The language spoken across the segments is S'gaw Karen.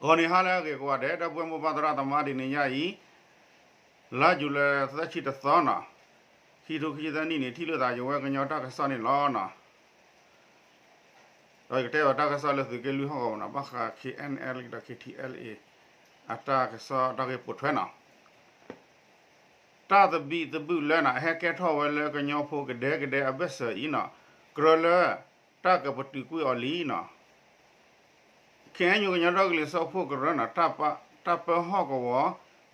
ဂီၤနံၤဟါလၢအဂ့ၤကိးဂၤဒဲး ဒီပုၢ်ဝဲၢ်မိၢ်ပၢ်သရၣ်သမါ တနံၤညါအံၤ လါယူၤလံ သၢဆံတသီနီၤ, ခံထိခံဆံသၢနံၣ်န့ၣ် ထံၣ်လိာ်သးယဝဲကညီတၢ်ကစီၣ်န့ၣ်လီၤနီၤ. ဒီးယကတဲဘၣ်တၢ်ကစီၣ်လၢသုးက့လွံၢ်ဟီၣ်ကဝီၤနီၤ, ဘၣ်ဃး ခ့ၣ်အဲၣ်အဲၣ်လ် ဒီး ခ့ၣ်ထံၣ်အဲၣ်လ်အ့ အတၢ်ကစီၣ်တၢ်ဂ့ၢ်ပိာ်ထွဲနီၤ. တၢ်သဘံၣ်သဘုၣ်လၢနီၤ အဟဲကဲထီၣ်ဝဲလၢကညီဖိကဒဲကဒဲအဘၢၣ်စၢၤအံၤနီၤ, ကြၢးလၢတၢ်ကပတုာ်ကွံာ်အီၤလံနီၤ. ခ့ၣ်အဲၣ်ယူၣ် ကညီဒီကလုာ်စၢဖှိၣ်ကရၢနီၤ, တၢ်ပၢဟီၣ်ကဝီၤ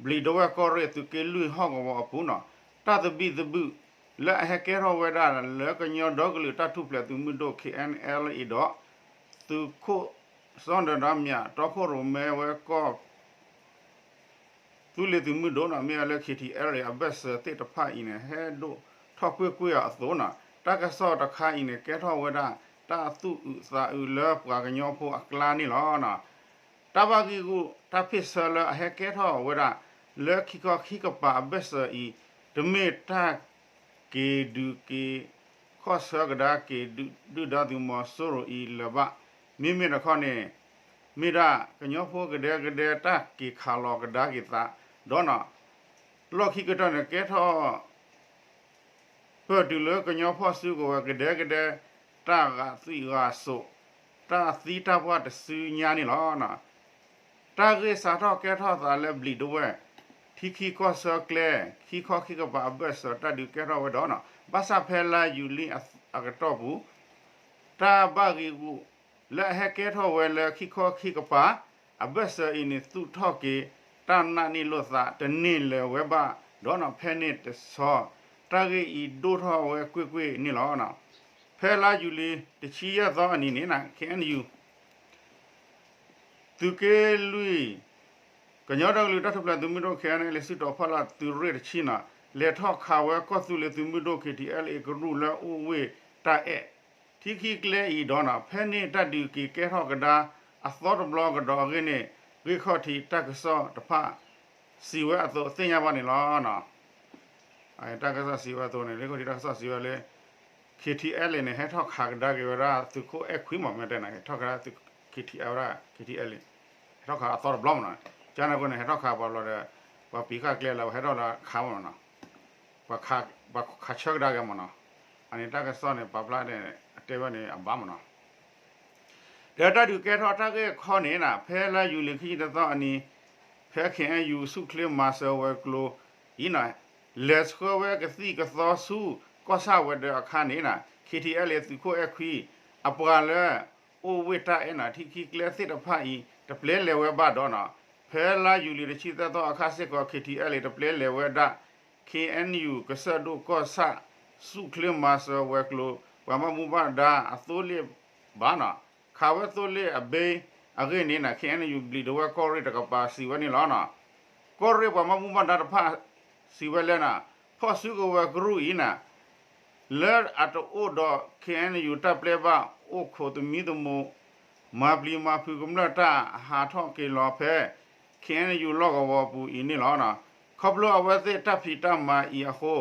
ဘျံးဒဝဲၢ်ကီၢ်ရ့ၣ် သုးက့လွံၢ်ဟီၣ်ကဝီၤအပူၤနီၤ, တၢ်သဘံၣ်သဘုၣ်လၢအဟဲကဲထီၣ်ဝဲဒၣ် လၢကညီဒီကလုာ်တၢ်ထူၣ်ဖျဲးသုးမုၢ်ဒိၣ် ခ့ၣ်အဲၣ်အဲၣ်လ်အ့ ဒီး သုးခိၣ်စီၤဒၢၣ်ဒီးမၠး တီခိၣ်ရိၣ်မဲဝဲကီၢ် သုးလ့ၤသုးမုၢ်ဒိၣ်နီၤ, မ့ၢ်ဝဲလၢ ခ့ၣ်ထံၣ်အဲၣ်လ်အ့ အဘၢၣ်စၢၤသ့ၣ်တဖၣ်အံၤန့ၣ် ဟဲဒိၣ်ထီၣ်ကွ့ၢ်ကွ့ၢ်အီၤအသိးနီၤ, တၢ်ကစီၣ်တခါအံၤန့ၣ် ကဲထီၣ်ဝဲဒၣ် တၢ်သူၣ်အုးသးအုးလၢပှၤကညီဖိအကျါန့ၣ်လီၤ. တၢ်ဘၣ်ဂံာ်ဂူာ်တၢ်ဖ့ၣ်ဆၢလၢအဟဲကဲထီၣ်ဝဲဒၣ် လၢခံခီခံကပၤအဘၢၣ်စၢၤအံၤ တမ့ၢ်တၢ်က့ၤဒုးက့ၤခီၣ်ဆၢကဒါ က့ၤဒုၣ်ဒါသုးမီၤစိရိၤအံၤလၢၤဘၣ်. မ့မ့ၢ်တခီန့ၣ် မ့ၢ်ဒၣ်ကညီဖိကဒဲကဒဲတၢ်က့ၤခးလီၤကဒါက့ၤသး ဒီးနီၤ လီၢ်ခံကတၢၢ်န့ၣ် ကဲထီၣ် ပၢၢ်တုၤလၢကညီဖီၣ်စုကဝဲၤကဒဲကဒဲ တၢ်ဂာ်သွံၣ်ဂာ်စိး တၢ်သံတၢ်ပှၢ်တစုညါန့ၣ်လီၤ. တၢ်ဂ့ၢ်စးထီၣ်ကဲထီၣ်သးလၢဘျံးဒဝဲၢ် ထံခံကီၢ်ဆၢကျဲ ခံခီခံကပၤအဘၢၣ်စၢၤတၢ်ဒုးကဲထီၣ်ဝဲဒီးနီၤ ဘၣ်ဆၣ်ဖဲလါယူၤလံအကတီၢ်ပူၤ တၢ်ဘၣ်ဂံာ်ဂူာ်လၢအဟဲကဲထီၣ်ဝဲလၢခံခီခံကပၤ အဘၢၣ်စၢၤအံၤန့ၣ် သူၣ်ထီၣ်က့ၤ တၢ်နာ်န့ၢ်လိာ်သးတန့ၢ်လၢၤဝဲဘၣ် ဒီးနီၤ ဖဲန့ၣ်တဆီ တၢ်ဂ့ၢ်အံၤဒိၣ်ထီၣ်ဝဲကွ့ၢ်ကွ့ၢ်န့ၣ်လီၤ. ဖဲလါယူၤလံ တဆံယဲၢ်သီအနံၤန့ၣ် ခ့ၣ်အဲၣ်ယူၣ် သုးက့လွံၢ် ကညီဒီကလုာ်တၢ်ထူၣ်ဖျဲးသုးမုၢ်ဒိၣ် ခ့ၣ်အဲၣ်အဲၣ်လ်အ့ စုတီၤဖီလာ်သုးရ့ၣ်တဆံနီၤ လဲၤထီၣ်ခးဝဲကီၢ်သူလ့ၤသုးမုၢ်ဒိၣ် ခ့ၣ်ထံၣ်အဲၣ်လ်အ့ ကရူၢ်လၢအိၣ်ဝ့ၢ်တၢ်အဲၣ် ထံခံကျဲအံၤဒီးနီၤ ဖဲန့ၣ်တၢ်ဒုးက့ၤကဲထီၣ်ကဒါအသီတဘျီကဒီးအဂ့ၢ်န့ၣ် ဂ့ၢ်ခီၣ်ထံးတၢ်ကစီၣ်တဖၣ် စံးဝဲအသိးသ့ၣ်ညါဘၣ်န့ၣ်လီၤ. တၢ်ကစီၣ်စံးဝဲအသိးန့ၣ် ဂ့ၢ်ခီၣ်ထံးတၢ်ကစီၣ်စံးဝဲလၢ ခ့ၣ်ထံၣ်အဲၣ်လ်အ့န့ၣ် ဟဲထီၣ်ခးကဒါက့ၤဝဲဒၣ်သုးခိၣ်အဲၣ်ခွံမး မ့ၢ်တဲန့ၣ် ဟဲထီၣ်ခးဒၣ် ခ့ၣ်ထံၣ်အဲၣ်လ်အ့ ဝဲဒၣ် ခ့ၣ်ထံၣ်အဲၣ်လ်အ့ ဟဲထီၣ်ခးအသီတဘျီမးနီၤ ကန့ၣ်အဃိန့ၣ် ဟဲထီၣ်ခးပှၤဘျီဒီး ပှၤပံၤဃာ်ကျဲလၢ ဟဲထီၣ်လၢခးမးနီၤ ပှၤခးဆၢကဒါက့ၤမးနီၤ အန့ၣ်တၢ်ကစီၣ်န့ၣ် ပာ်ဖျါန့ၣ် အတဲဝဲန့ၣ် အဘၣ်မးနီၤ ဒီးတၢ်ဒုးကဲထီၣ်တၢ်ဂ့ၢ်ခီန့ၣ်နီၤ ဖဲလါယူၤလံခံဆံတသီအနံၤ ဖဲ ခ့ၣ်အဲၣ်ယူၣ် ဆူၣ်ချ့မၤစၢၤဝဲၤကျိၤအံၤနီၤ လဲၤဆှၢဝဲကသံၣ်ကသီဆူ ကီၢ်ဆၣ်ဝဲၤဒၢးအခါန့ၣ်နီၤ ခ့ၣ်ထံၣ်အဲၣ်လ့ သုးခိၣ်အဲၣ်ခွံ အပှၤလၢ အိၣ်ဝ့ၢ်တၢ်အဲၣ်နီၤ ထံခံကျဲသ့ၣ်တဖၣ်အံၤ တပျဲလဲၤဝဲဘၣ်ဒီးနီၤ ဖဲလါယူၤလံတဆံသၢသီအခါစ့ၢ်ကီး ခ့ၣ်ထံၣ်အဲၣ်လ့ တပျဲလဲၤဝဲဒၣ် ခ့ၣ်အဲၣ်ယူၣ် ကစၢၢ်ဒိၣ်ကီၢ်ဆၣ် ဆူၣ်ချ့မၤစၢၤဝဲၤကျိၤ ပှၤဘၣ်မူဘၣ်ဒါအသိလ့ၣ်ဘၣ်နီၤ ခးဝဲသိလ့ၣ်အဘ့အဂ့ၢ်န့ၣ်နီၤ ခ့ၣ်အဲၣ်ယူၣ် ဘျံးဒဝဲၢ်ကီၢ်ရ့ၣ်တကပၤစံးဝဲန့ၣ်လီၤနီၤ ကီၢ်ရ့ၣ်ပှၤဘၣ်မူဘၣ်ဒါတဖၣ် စံးဝဲလၢနီၤ ဖီၣ်စုကဝဲၤကရူၢ်အံၤနီၤ လၢအတအိၣ်ဒီး ခ့ၣ်အဲၣ်ယူၣ် တၢ်ပျဲဘၣ်အိၣ်ခိးသမံသမိး မၤပျံၤမၤဖုးကမျၢၢ်တၢ်အဟးထီၣ်က့ၤလီၤဖဲ ခ့ၣ်အဲၣ်ယူၣ် လီၢ်ကဝီၤပူၤအံၤန့ၣ်လီၤ. ခီဖျိအဝဲသ့ၣ်တၢ်ဖံးတၢ်မၤအံၤအဃိ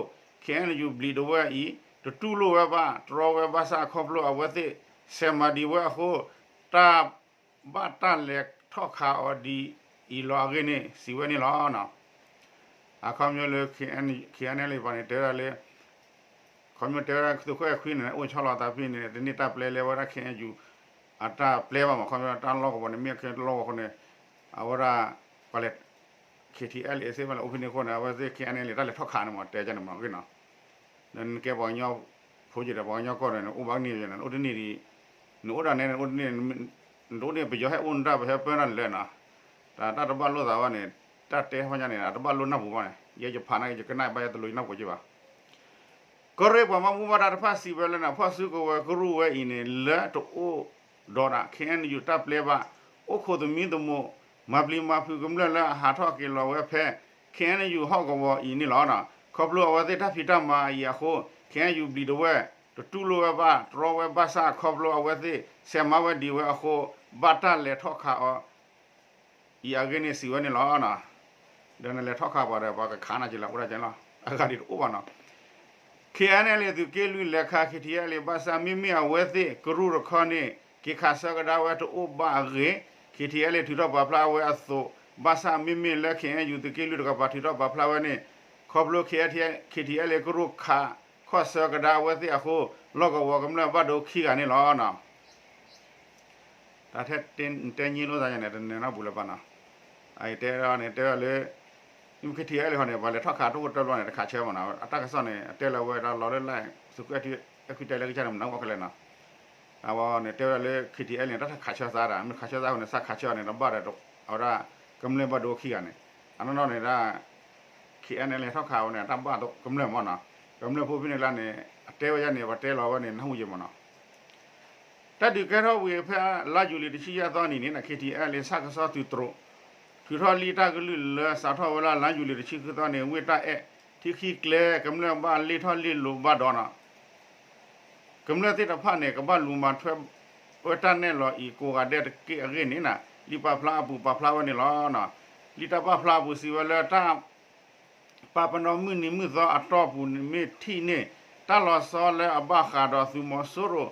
ခ့ၣ်အဲၣ်ယူၣ် ဘျံးဒဝဲၢ်အံၤ တတူၢ်လိာ်ဝဲဘၣ် တြီဝဲဘၣ်ဆၣ် ခီဖျိအဝဲသ့ၣ်ဆဲးမၤဒံးဝဲအဃိ တၢ် ဘၣ်တၢ်လဲၤထီၣ်ခးအီၤဒ်အံၤလီၤအဂ့ၢ်န့ၣ် စံးဝဲန့ၣ်လီၤ. အခီပညီလၢ ခ့ၣ်အဲၣ်အဲၣ်လ်အ့ ပှၤန့ၣ် တဲဝဲဒၣ်လၢ ခီပညီတဲဝဲဒၣ် သုးခိၣ်အဲၣ်ခွံန့ၣ် အိၣ်ဆီလီၤသးဖဲန့ၣ် တန့ၢ်တၢ်ပျဲလဲၤဝဲဒၣ် ခ့ၣ်အဲၣ်ယူၣ် အတၢ်ပျဲဘၣ်မး ခီပညီတၢ်လီၢ်ကဝီၤန့ၣ် မ့ၢ်ခဲလီၢ်ကဝီၤအဃိန့ၣ် အဝဲဒၣ် ပှၤလဲၤ ခ့ၣ်ထံၣ်အဲၣ်လ့ သ့ၣ်တဖၣ်လဲၤအိၣ်ဖဲန့ၣ်အဃိန့ၣ် အဝဲသ့ၣ် ခ့ၣ်အဲၣ်အဲၣ်လ့ တၢ်လဲၤထီၣ်ခးန့ၣ်မး တဲကန့ၣ်မး အဂ့ၢ်နီၤ နကဲပှၤကညီဖိယဲဒီး ပှၤကညီကီၢ်န့ၣ် နအိၣ်ဘၣ်န့ၢ်ယဲနီၤ နအိၣ်တန့ၢ်ဒံး နအိၣ်ဒၣ်နဲ နအိၣ်တန့ၢ် နတအိၣ်န့ၢ် ပယီၤဟဲအိၣ်နတၢ် ပဟဲပၢနတၢ်လဲၣ်နီၤ တၢ်တဘၣ်လိာ်သးဘၣ်န့ၣ် တၢ်တဲဖီညါန့ၣ် တဘၣ်လိာ်နၢ်ပူၤဘၣ်န့ၣ် ယဲယဖးန့ၣ် ယကနၣ်ဘၣ်ယဲတလိၣ်ယနၢ်ပူၤက့ဘၣ် ကီၢ်ရ့ၣ်ပှၤဘၣ်မူဘၣ်ဒါတဖၣ်စံးဝဲလၢနီၤ ဖီၣ်စုကဝဲၤကရူၢ်ဝဲအံၤန့ၣ် လၢတအိၣ်ဒီးနီၤ ခ့ၣ်အဲၣ်ယူၣ် တၢ်ပျဲဘၣ် အိၣ်ခိးသမံသမိး မၤပျံၤမၤဖုးကမျၢၢ်လၢအဟးထီၣ်က့ၤလီၤဝဲဖဲ ခ့ၣ်အဲၣ်ယူၣ် ဟီၣ်ကဝီၤအံၤန့ၣ်လီၤ. ခီဖျိအဝဲသ့ၣ်တၢ်ဖံးတၢ်မၤအံၤအဃိ ခ့ၣ်အဲၣ်ယူၣ် ဘျံးဒဝဲၢ် တတူၢ်လိာ်ဝဲဘၣ် တြီဝဲဘၣ်ဆၣ် ခီဖျိအဝဲသ့ၣ်ဆဲးမၤဝဲဒံးဝဲအဃိ ဘၣ်တၢ်လဲၤထီၣ်ခးအီၤ အံၤအဂ့ၢ်န့ၣ်စံးဝဲန့ၣ်လီၤ. ဒီးနလဲၤထီၣ်ခးပှၤဒီး ပှၤကခးနၤက့လီၤ အိၣ်ဒၣ်ကဲလီၤ အဂၤဒ်တအိၣ်ဘၣ်နီၤ ခ့ၣ်အဲၣ်အဲၣ်လ့ သုးက့လွံၢ် လဲၤခး ခ့ၣ်ထံၣ်အဲၣ်လ့ ဘၣ်ဆၣ် မ့မ့ၢ်အဝဲသ့ၣ်ကရူၢ်တခီန့ၣ် က့ၤခးဆၢကဒါဝဲတအိၣ်ဘၣ်အဂ့ၢ် KTLA ထုးထီၣ်ပာ်ဖျါဝဲအသိး, ဘၣ်ဆၣ်မ့မ့ၢ်လၢ KNU သုးက့လွံၢ်တကပၤထုးထီၣ်ပာ်ဖျါဝဲန့ၣ်, ခီဖျိ KTLA ကရူၢ်ခးခီၣ်ဆၢကဒါအဝဲသ့ၣ်အဃိ, လီၢ်ကဝီၤကမျၢၢ်ဘၣ်ဒိခံဂၤန့ၣ်လီၤ. တၢ်ထဲတဲညံလိာ်သးယၤန့ၣ် တနၢၤနီတပူၤလၢၤဘၣ်နီၤ. အတဲန့ၣ်တဲဝဲလၢ မ့ၢ် KTLA ဟီန့ၣ် ပှၤလဲၤထီၣ်ခးတအိၣ်တၢ်ဘျီန့ၣ် တခးဆၢမးနီၤ. အတၢ်ကစီၣ်န့ၣ် အတဲလၢဝဲဒၣ်လီၤလၢလၢ် သုးခိၣ်အဲၣ်ခွံတဲလၢကစၢ်န့ၣ် မနုၤအိၣ်ခဲလၢာ်နီၤ. အဝဲန့ၣ်တဲဝဲဒၣ်လၢ KTLA န့ၣ် တၢ်တခးဆၢသးဒၣ် မ့ၢ်ခးဆၢသးအဃိန့ၣ် စးခးဆၢန့ၣ် တဘၣ်ဒီး အဝဲဒၣ် ကမျၢၢ်ဘၣ်ဒိခံဂၤန့ၣ် အနီၢ်နီၢ်န့ၣ်ဒၣ် KNLA ထီၣ်ခးဝဲန့ၣ် အတၢ်ဘၣ်ကမျၢၢ်မးနီၤ. ကမျၢၢ်ဖိဖဲန့ၣ်လၢန့ၣ် အတဲဝဲဒၣ်န့ၣ် ပှၤတဲလီၤဝဲန့ၣ် နၢ်ဟူယံာ်မးနီၤ. တၢ်ဒုးကဲထီၣ်ဝံၤဖဲလါယူၤလံတဆံယဲၢ်သီနံၤန့ၣ် KTLA ဆၣ်ကဆီသုးတြိၤ ထုးထီၣ်လံတၢ်ကလုၢ်လၢစးထီၣ်ဝဲလၢ လါယူၤလံတဆံဃုသီန့ၣ် ဝ့ၢ်တၢ်အဲၣ် ထံခံကျဲ ကမျၢၢ်ဘၣ်လ့ၢ်ထီၣ်လ့ၢ်လိၤဘၣ်ဒီးနီၤ ကမျၢၢ်သ့ၣ်တဖၣ်န့ၣ် ကဘၣ်လူၤမၤထွဲဝဲတၢ်နဲၣ်လီၤအံၤ ကိးဂၤဒဲးတက့ၢ်အဂ့ၢ်န့ၣ်နီၤ လံာ်ပာ်ဖျါအပူၤပာ်ဖျါဝဲန့ၣ်လီၤ. လံာ်တၢ်ပာ်ဖျါအပူၤစံးဝဲလၢတၢ် ပာ်ပနီၣ်မုၢ်နံၤမုၢ်သီအတီၢ်ပူၤန့ၣ် မ့ၢ်ထံၣ်န့ၢ် တၢ်လီၤဆီလၢအဘၣ်ဃးဒီးသုးမီၤစိရိၤ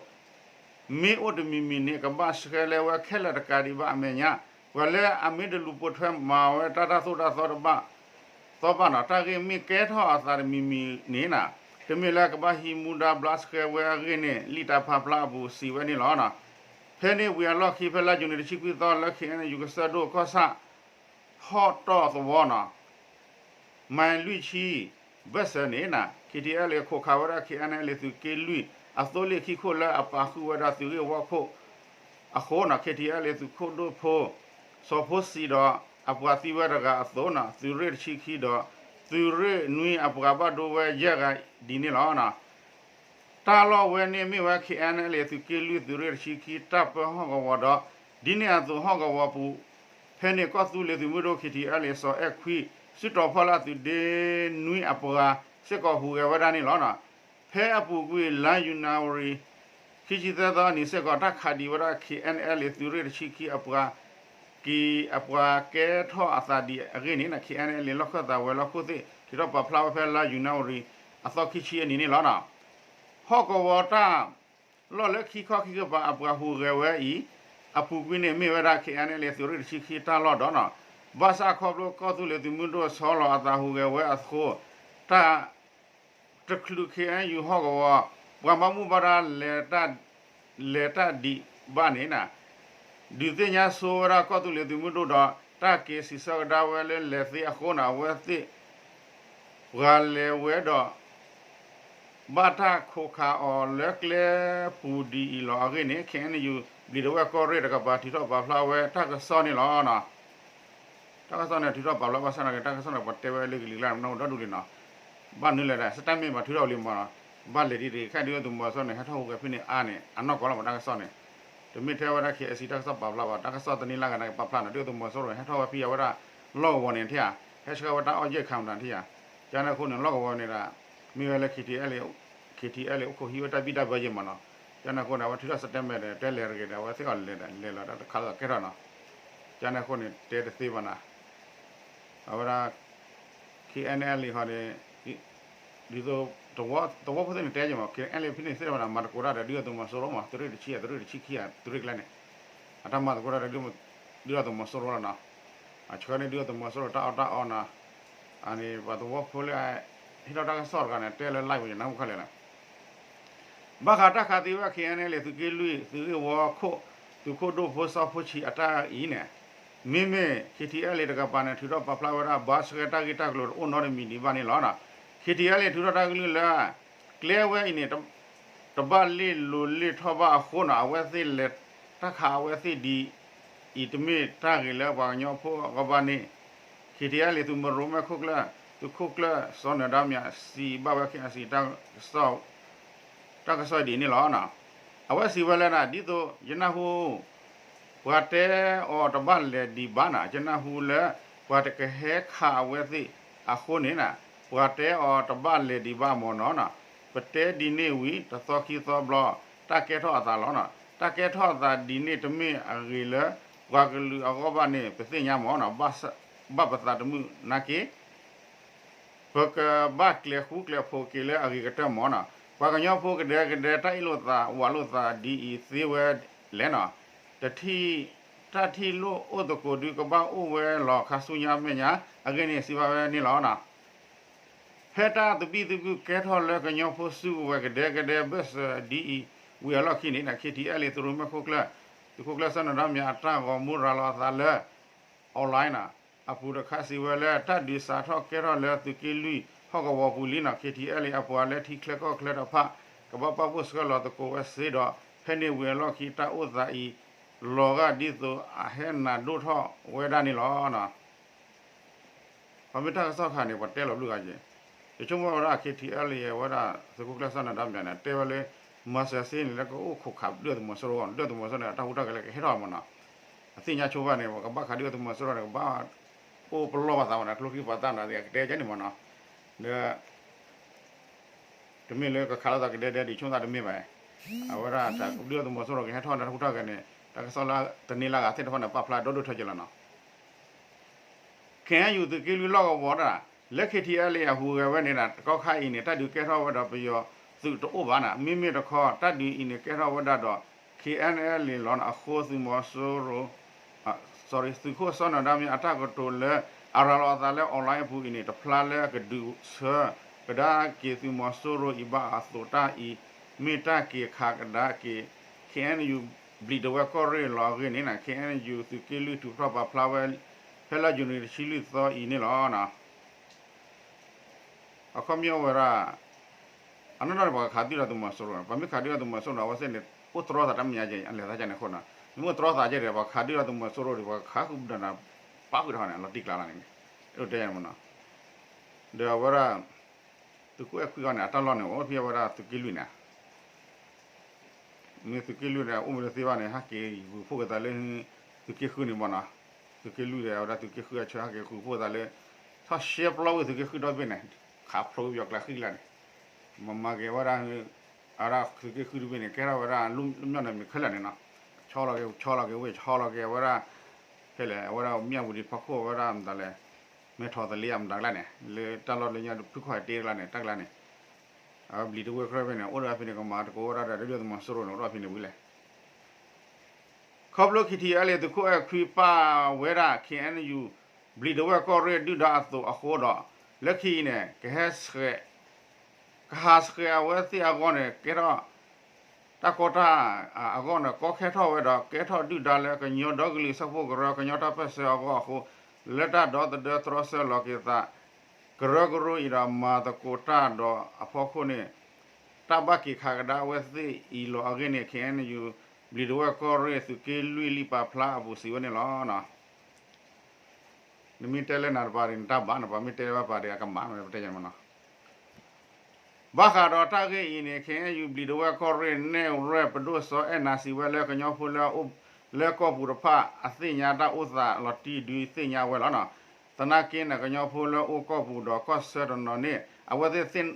မ့ၢ်အိၣ်တမံၤမံၤန့ၣ် ကဘၣ်ဆှၢလဲဝဲခဲလၢာ်တကးဒံးဘၣ်အမဲာ်ညါ, ပှၤလၢအမ့ၢ်တလူၤပိာ်ထွဲမၤဝဲတၢ်တၢ်သိၣ်တၢ်သီတဘၣ် သီဘၣ်နီၤ တၢ်ဂ့ၢ်မ့ၢ်ကဲထီၣ်အသးတမံၤမံၤန့ၣ်နီၤ တမ့ၢ်လၢကဘၣ်ဟံးမူဒါဘျါဆှဲဝဲအဂ့ၢ်န့ၣ် လံာ်တၢ်ပာ်ဖျါအပူၤစံးဝဲန့ၣ်လီၤ. ဖဲန့ၣ်ဝံၤအလီၢ်ခံ ဖဲလါယူၤန့ၣ်တဆံခွံသီလၢ KNU ကစၢၢ်ဒိၣ်ကီၢ်ဆၣ် ဟီၣ်တီၢ်သဝီနီၤ မံလွံၢ်ဆံ ဘၢၣ်စၢၤန့ၣ်နီၤ KTLA ခိးခးဝဲဒၣ် KNLA သုးက့လွံၢ်အသိလ့ၣ်ခံခိၣ်လၢအပာ်ဃုာ်ဝဲဒၣ်သုးဂ့ၢ်ဝီခိၣ်အဃိနီၤ KTLA သုးခိၣ်ဒိၣ်ဖိ စီၤဖိစံဒီး အပှၤသံဝဲတဂၤအသိးနီၤ သုးရ့ၣ်တဆံခံဒီး သုးရ့ၣ်နွံအပှၤဘၣ်ဒိဝဲယဲၢ်ဂၤဒ်န့ၣ်လီၤ. တၢ်လီၢ်ဝဲန့ၣ်မ့ၢ်ဝဲ KNLA သုးက့လွံၢ်သုးရ့ၣ်တဆံခံ တၢ်ပၢဟီၣ်ကဝီၤဒီး ဒ်န့ၣ်အသိးဟီၣ်ကဝီၤပူၤ ဖဲန့ၣ်ကီၢ်သူလ့ၤသုးမုၢ်ဒိၣ် KTLA စီၤအဲၣ်ခွံ စုတီၤဖီလာ်သုးဒ့နွံအပှၤ စ့ၢ်ကီးဟူးဂဲၤဝဲဒၣ်န့ၣ်လီၤ. ဖဲအပူၤကွံာ် လါယနူၤအါရံၤ ခံဆံသၢသီနံၤစ့ၢ်ကီး တၢ်ခးဒံးဝဲဒၣ် KNLA သုးရ့ၣ်တဆံခံအပှၤ က့ၤအပှၤကဲထီၣ်အသးဒံးအဂ့ၢ်န့ၣ် KNLA လီၢ်ခၢၣ်သးဝဲၤလီၢ်ခိၣ်သ့ၣ် ထုးထီၣ်ပာ်ဖျါဝဲဖဲလါယနူၤအါရံၤ အသီခံဆံအနံၤန့ၣ်လီၤ. ဟီၣ်ကဝီၤတၢ်လီၢ်လၢခံခီခံကပၤအပှၤဟူးဂဲၤဝဲအံၤ အပူၤကွံာ်န့ၣ်မ့ၢ်ဝဲဒၣ် KNLA သုးရ့ၣ်တဆံခံတၢ်လီၢ်ဒီးနီၤ ဘၣ်ဆၣ်ခီဖျိကီၢ်သူလ့ၤသုးမုၢ်ဒိၣ်ဆီလီၤအသးဟူးဂဲၤဝဲအဃိ တၢ် တချုး KNU ဟီၣ်ကဝီၤ ပှၤဘၣ်မူဘၣ်ဒါ လဲၤတၢ်ဒံးဘၣ်န့ၣ်နီၤ ဒုးသ့ၣ်ညါဆိဝဲဒၣ်ကီၢ်သူလ့ၤသုးမုၢ်ဒိၣ်ဒီး တၢ်က့ၤစံးဆၢကဒါဝဲလၢလဲၤသ့အဃိနီၤ အဝဲသ့ၣ် ပှၤလဲၤဝဲဒီး ဘၣ်တၢ်ခိးခးအီၤလၢကျဲပူၤဒ်အံၤလီၤအဂ့ၢ်န့ၣ် KNU ဘျံးဒဝဲၢ်ကီၢ်ရ့ၣ်တကပၤထုးထီၣ်ပာ်ဖျါဝဲတၢ်ကစီၣ်န့ၣ်လီၤ. တၢ်ကစီၣ်န့ၣ် ထုးထီၣ်ပာ်ဖျါဘၣ်ဆၣ်နာ်က့ တၢ်ကစီၣ်န့ၣ် ပှၤတဲဝဲလၢကလံၤကျါန့ၣ် မနုၤဒီဒူၣ်လံနီၤ. ဘၣ်နုၤလဲၣ်ဒီး စတၢ်မ့ၢ်ဘၣ်ထုးထီၣ်ဝံၤလံမးနီၤ. ဘၣ်လဲၤဒ်တဂ့ၤ ခဲဒုးသုးမီၤစိရိၤန့ၣ် ဟဲထီၣ်ဟူးဂဲၤဖဲန့ၣ်အါန့ၣ် အနီၢ်ကီၢ်လီၤမး တၢ်ကစီၣ်န့ၣ်. တမ့ၢ်ထဲဝဲဒၣ် KIC တၢ်ကစီၣ်ပာ်ဖျါဘၣ် တၢ်ကစီၣ်တနံၤလၢ်ဂၤန့ၣ် ပာ်ဖျါန့ၣ် ဒုးသုးမီၤစိရိၤန့ၣ် ဟဲထီၣ်ဝဲဖဲအဝဲဒၣ် လီၢ်ကဝီၤန့ၣ်ထံၣ်ဧါ, ဟဲဆှၢဝဲတၢ်အီၣ်ယဲၢ်ခါမတၤထံၣ်ဧါ. ကန့ၣ်အဃိန့ၣ် လီၢ်ကဝီၤန့ၣ်ဒီး မ့ၢ်ဝဲလၢ KTLA KTLA အိၣ်ခိးဟံးဝဲတၢ်ဘံၣ်တၢ်ဘၢယဲၢ်မးနီၤ. ကန့ၣ်အဃိန့ၣ် အဝဲထုးထီၣ် statement ဒီး တဲလဲၤတဂ့ၤဒီး အဝဲသ့ၣ်အီၤလဲၤဒီး လဲၤလီၤတၢ်တခါလီၤကဲထီၣ်နီၤ. ကန့ၣ်အဃိန့ၣ် တဲတသ့ဘၣ်နီၤ. အဝဲဒၣ် KNLA ဟီန့ၣ် ဒ်သိး သဝီဖိသ့ၣ်န့ၣ်တဲယဲၢ်မး KNLA ဖဲန့ၣ်သ့ၣ်တဖၣ်န့ၣ် မၤသကိးတၢ်ဒီး ဒုးအသုးမီၤစိရိၤမး သုးရ့ၣ်တဆံ သုးရ့ၣ်တဆံခံ သုးရ့ၣ်ကျဲန့ၣ် အတၢ်မၤသကိးတၢ်ဒီး ဒုးအသုးမီၤစိရိၤလီၤနီၤ. အဆှၢန့ၢ်ဒုးအသုးမီၤစိရိၤတၢ်အီၣ်တၢ်အီနီၤ. အန့ၣ် ပှၤသဝီဖိလၢ ဟ့ၣ်ထီၣ်တၢ်ကစီၣ်တဂၤန့ၣ် တဲလၢ live ဝဲယနၢ်ဟူခဲလၢာ်လီၤ. ဘၣ်ဃးတၢ်ခးသံဝဲ KNLA သုးက့လွံၢ် သုးဂ့ၢ်ဝီခိၣ် သုးခိၣ်ဒိၣ်ဖိစီၤဖိဆံးအတၢ်အံၤန့ၣ် မ့မ့ၢ် KTLA တကပၤန့ၣ် ထုးထီၣ်ပာ်ဖျါဝဲဒၣ် ဘၣ်ဆှဲတၢ်ဂ့ၢ်တၢ်ကျိၤတအိၣ်နီတမံၤဒံးဘၣ်န့ၣ်လီၤ. KTLA ထုးထီၣ်တၢ်ကလုၢ်လၢ ကျဲဝဲအံၤန့ၣ် တဘၣ်လ့ၢ်လိၤလ့ၢ်ထီၣ်ဘၣ်အဃိနီၤ အဝဲသ့ၣ်လဲၤတၢ်ခးအဝဲသ့ၣ်ဒ်အံၤ တမ့ၢ်တၢ်ဂ့ၤလၢပှၤကညီဖိအဂီၢ်ဘၣ်န့ၣ် KTLA သုးမုၢ်ရိမဲၣ်ခိၣ်ကျၢၢ် သုးခိၣ်ကျၢၢ်စီၤနၢၤဒါမၠး စံးဘၣ်ဝဲ KIC တၢ်ကစီၣ်ဒ်န့ၣ်လီၤ. အဝဲစံးဝဲလၢ ဒ်သိးယနၢ်ဟူ ပှၤတဲအီၤတဘၣ်လဲၤဒံးဘၣ်နီၤ ယနၢ်ဟူလၢ ပှၤတကဟဲခးအဝဲသ့ၣ်အဃိန့ၣ် ပှၤတဲအီၤတဘၣ်လဲၤဒံးဘၣ်မ့ၢ်နီၤနီၤ ပတဲဒ်န့ၣ်ဝံၤ တသီခံသီဘျီ တၢ်ကဲထီၣ်အသးလီၤနီၤ တၢ်ကဲထီၣ်အသးဒ်န့ၣ်တမ့ၢ်အဂ့ၤလၢ ပှၤကလုာ်အဂီၢ်ဘၣ်န့ၣ် ပသ့ၣ်ညါမ့ၢ်နီၤ ဘၣ်ပသးတမုာ်နာ်က့ ပကဘၣ်ကျဲၤဃူကျဲၤဖိးက့ၤလၢအဂ့ၤကတၢၢ်မ့ၢ်နီၤ ပှၤကညီဖိကဒဲကဒဲတၢ်အ့ၣ်လိာ်သးဝးလိာ်သးဒ်အံၤသ့ဝဲလဲၣ်နီၤ တထံၣ် တၢ်ထံၣ်လိၣ်အိၣ်သကိးဒုးကဘၣ်အိၣ်ဝဲလီၤခါဆူညါမဲာ်ညါ အဂ့ၢ်န့ၣ်စံးဘၣ်ဝဲန့ၣ်လီၤ. ဖဲတၢ်သဘံၣ်သဘုၣ်ကဲထီၣ်လၢကညီဖိစုကဝဲၤကဒဲကဒဲဘၢၣ်စၢၤဒ်အံၤ ဝံၤအလီၢ်ခံန့ၣ် KTLA သုးရိၣ်မဲာ်ခိၣ်ကျၢၢ် သုးခိၣ်ကျၢၢ်စီၤနၢၤဒါမၠးအတၢ်ဂီၤမူရၤလီၤအသးလၢ online န့ၣ် အပူၤတခါစံးဝဲလၢ တၢ်ဒုးစးထီၣ်ကဲထီၣ်လၢသုးက့လွံၢ်ဟီၣ်ကဝီၤပူၤလံန့ၣ် KTLA အပှၤလၢထံချၢကီၢ်ချၢတဖၣ် ကဘၣ်ပာ်ဖှိၣ်ဆှၢလီၤသကိးဝဲစ့ဒီး ဖဲန့ၣ်ဝံၤအလီၢ်ခံတၢ်အိၣ်သးအံၤ လီၤဂာ်ဒ်သိးအဟဲနးဒိၣ်ထီၣ်ဝဲဒၣ်န့ၣ်လီၤ. ပမ့ၢ်တၢ်ကစီၣ်ခါန့ၣ် ပှၤတဲလီၤဘျုးဂၤက့ၤ, ယဆိကမိၣ်ဝဲဒၣ် KTLA ဝဲဒၣ်သုးခိၣ်ကျၢၢ်စီၤနၢၤဒါမၠးန့ၣ် တဲဝဲလၢ မၤစၢၤစ့န့ၣ် လၢကအိၣ်ခိးခးဒုၣ်ဒါသုးမီၤစိရိၤ ဒုၣ်ဒါသုးမီၤစိရိၤန့ၣ် အတၢ်ဟူးတၢ်ဂဲၤလၢကဟဲထီၣ်မ့ၢ်နီၤ, အသ့ၣ်ညါဆိဘၣ်န့ၣ် ပကဘၣ်ခးဒုၣ်ဒါသုးမီၤစိရိၤန့ၣ် ကဘၣ်အိၣ်ပလီၢ်ဘၣ်သးမ့ၢ်နီၤ ကျိချံပှၤသၣ်န့ၣ် ကတဲကဲန့ၣ်မ့ၢ်နီၤ, ဒီး တမ့ၢ်လၢကခးလိာ်သးကဒဲဒဲဒ်ဆိကမိၣ်သးတမ့ၢ်ဘၣ်, အဝဲဒၣ်တၢ်ဒုၣ်ဒါသုးမီၤစိရိၤကဟဲထီၣ်န့ၣ် တၢ်ဟူးတၢ်ဂဲၤန့ၣ် တၢ်ကစီၣ်လၢတန့ၤလၢအဂၤသ့ၣ်တဖၣ်န့ၣ် ပာ်ဖျါဒီဒိၣ်ထၢက့ၤလီၤနီၤ. ခဲအံၤယူၤသုးက့လွံၢ်လီၢ်ကဝီၤဒၣ် လၢ KTLA အဟူးဂဲၤဝဲန့ၣ်ဒီး တကီၢ်ခါအံၤန့ၣ် တၢ်ဒုးကဲထီၣ်ဝဲဒီးပယီၤသုးတအိၣ်ဘၣ်န့ၣ် မ့မ့ၢ်တခီ တၢ်ဒုးအံၤန့ၣ် ကဲထီၣ်ဝဲဒၣ်ဒီး KNLA လီၤန့ၣ် အဃိသုးမီၤစိရိၤ သုးခိၣ်စီၤနၢၤဒါမၠးအတၢ်ကတိၤလၢ အရၤလီၤအသးလၢ online အပူၤအံၤန့ၣ် တဖျါလၢအကဒုးဆၢကဒါက့ၤသုးမီၤစိရိၤအံၤဘၣ်အသိး တၢ်အံၤ မ့ၢ်တၢ်က့ၤခးကဒါက့ၤ KNU ဘျံးဒဝဲၢ်ကီၢ်ရ့ၣ်လီၤအဂ့ၢ်န့ၣ် KNU သုးက့လွံၢ်ထုးထီၣ်ပာ်ဖျါဝဲ ဖဲလါယနူၤအံၤတဆံလွံၢ်သီအံၤန့ၣ်လီၤ. အခီပညီဝဲဒၣ် အနီၢ်နီၢ်န့ၣ် ပှၤကခးဒုၣ်ဒါသုးမီၤစိရိၤန့ၣ် ပှၤမ့ၢ်ခးဒုၣ်ဒါသုးမီၤစိရိၤန့ၣ် အဝဲသ့ၣ်န့ၣ် အိၣ်တြီသးတၢ်မဲာ်ညါက့ၤ အလဲၤသးကန့ၣ်အဃိနီၤ, မ့ၢ်အိၣ်တြီသးက့ၤဒီး ပှၤခးဒုၣ်ဒါသုးမီၤစိရိၤဒီး ပှၤခးဃုာ်ဒီးနၤ ပာ်ဃုာ်တခီန့ၣ် လီၤတံၢ်ကျါလီၤန့ၣ်, အဲၣ်ဒိးတဲယၤမ့ၢ်နီၤ, ဒီးအဝဲဒၣ် သုးခိၣ်အဲၣ်ခွံအံၤန့ၣ် အတၢ်လီၢ်န့ၣ် အိၣ်ဖဲအဝဲဒၣ်သုးက့လွံၢ်န့ၣ် မ့ၢ်သုးက့လွံၢ်န့ၣ် အိၣ်မ့ၢ်တသ့ဘၣ်န့ၣ် ဟဲက့ၤဂုာ်ဖှိၣ်က့ၤသးလၢ သုးက့ဃုန့ၣ်မ့ၢ်နီၤ, သုးက့လွံၢ်ဒီး အဝဲဒၣ်သုးက့ဃုအဆၢ ဟဲက့ၤဂုာ်ဖှိၣ်သးလၢ ထီၣ်ရှဲပျီဝ့ၢ်သုးက့ဃုဒီဘ့ၣ်န့ၣ်, ခးဖျိးဝဲပယီၤကျါဃံလၤန့ၣ်, မၤမၤက့ၤဝဲဒၣ် အဝဲဒၣ်သုးက့ဃုတဘ့ၣ်န့ၣ် ကဲထီၣ်ဝဲဒၣ် လၢမျီၢ်န့ၣ်မ့ၢ်ခဲလၢာ်န့ၣ်နီၤ, ဆီလီၤက့ၤ ဆီလီၤက့ၤဝ့ၢ် ဆီလီၤက့ၤဝဲဒၣ် ဖဲလဲၣ် အဝဲဒၣ်မၠၣ်ဝတံၤဖီခိၣ် အဝဲဒၣ်မတၤလဲၣ် မဲထီၣ်သလ့အမတၤကျါန့ၣ် လၢတၢ်လီၢ်လၢညါဖုခီၣ်ဟဲတ့ကျါန့ၣ် တၢ်ကျါန့ၣ် အဝဲဘျံးဒဝဲၢ်ကီၢ်ရ့ၣ်ဖဲန့ၣ် အိၣ်ဒီးဖဲန့ၣ် ကမၤသကိးဝဲဒၣ်ဒီး ဒုၣ်ဒါသုးမီၤစိရိၤန့ၣ် အိၣ်ဒီးဖဲန့ၣ်ဝံၤလဲၣ်. ခီဖျိ KTLA သုးခိၣ်အဲၣ်ခွံပာ်ဝဲဒၣ် KNU ဘျံးဒဝဲၢ်ကီၢ်ရ့ၣ်ဒုၣ်ဒါအသိးအဃိဒီး လၢခံအံၤန့ၣ် ကဟဲဆှဲး ကဟးဆှဲးအဝဲသ့ၣ်အဂီၢ်န့ၣ် ကဲထီၣ် တၢ်ကီတၢ်အဂီၢ်န့ၣ် ကီခဲထီၣ်ဝဲဒီး ကဲထီၣ်ဒုၣ်ဒါလၢကညီဒီကလုာ်စၢဖှိၣ်ကရၢ ကညီတၢ်ပၢၢ်ဆၢအဂီၢ်အဃိ လၢတၢ်ဒီသဒၢတြီဆၢလီၤက့ၤသး ကရၢကရိအံၤဒီး မၤသကိးတၢ်ဒီးအဖီခိၣ်န့ၣ် တၢ်ဘၣ်က့ၤခးကဒါအဝဲသ့ၣ်အံၤလီၤအဂ့ၢ်န့ၣ် KNU ဘျံးဒဝဲၢ်ကီၢ်ရ့ၣ်သုးက့လွံၢ်လံာ်ပာ်ဖျါအပူၤစံးဝဲန့ၣ်လီၤ. နမ့ၢ်တဲလၢနၤတပၤဒ်နတၢ်ဘၣ်, နပှၤမ့ၢ်တဲလၢဘၣ်ပၤဒ်အကမၣ်န့ၣ် ပတဲယၤမ့ၢ်နီၤ. ဘၣ်ဃးဒီးတၢ်ဂ့ၢ်အံၤန့ၣ် KNU ဘျံးဒဝဲၢ်ကီၢ်ရ့ၣ် နဲၣ်ရွဲၣ်ပဒိၣ်စီၤအဲၣ်နၤစံးဝဲလၢ ကညီဖိလၢအအိၣ်လၢကီၢ်ပူၤတဖၣ် အသ့ၣ်ညါတၢ်အိၣ်သးလီၤတံၢ်ဒုးသ့ၣ်ညါဝဲလီၤနီၤ. သနာ်က့န့ၣ် ကညီဖိလၢအိၣ်ကီၢ်ပူၤဒီးကီၢ်ဆၢတနီၤန့ၣ် အဝဲသ့ၣ်သ့ၣ်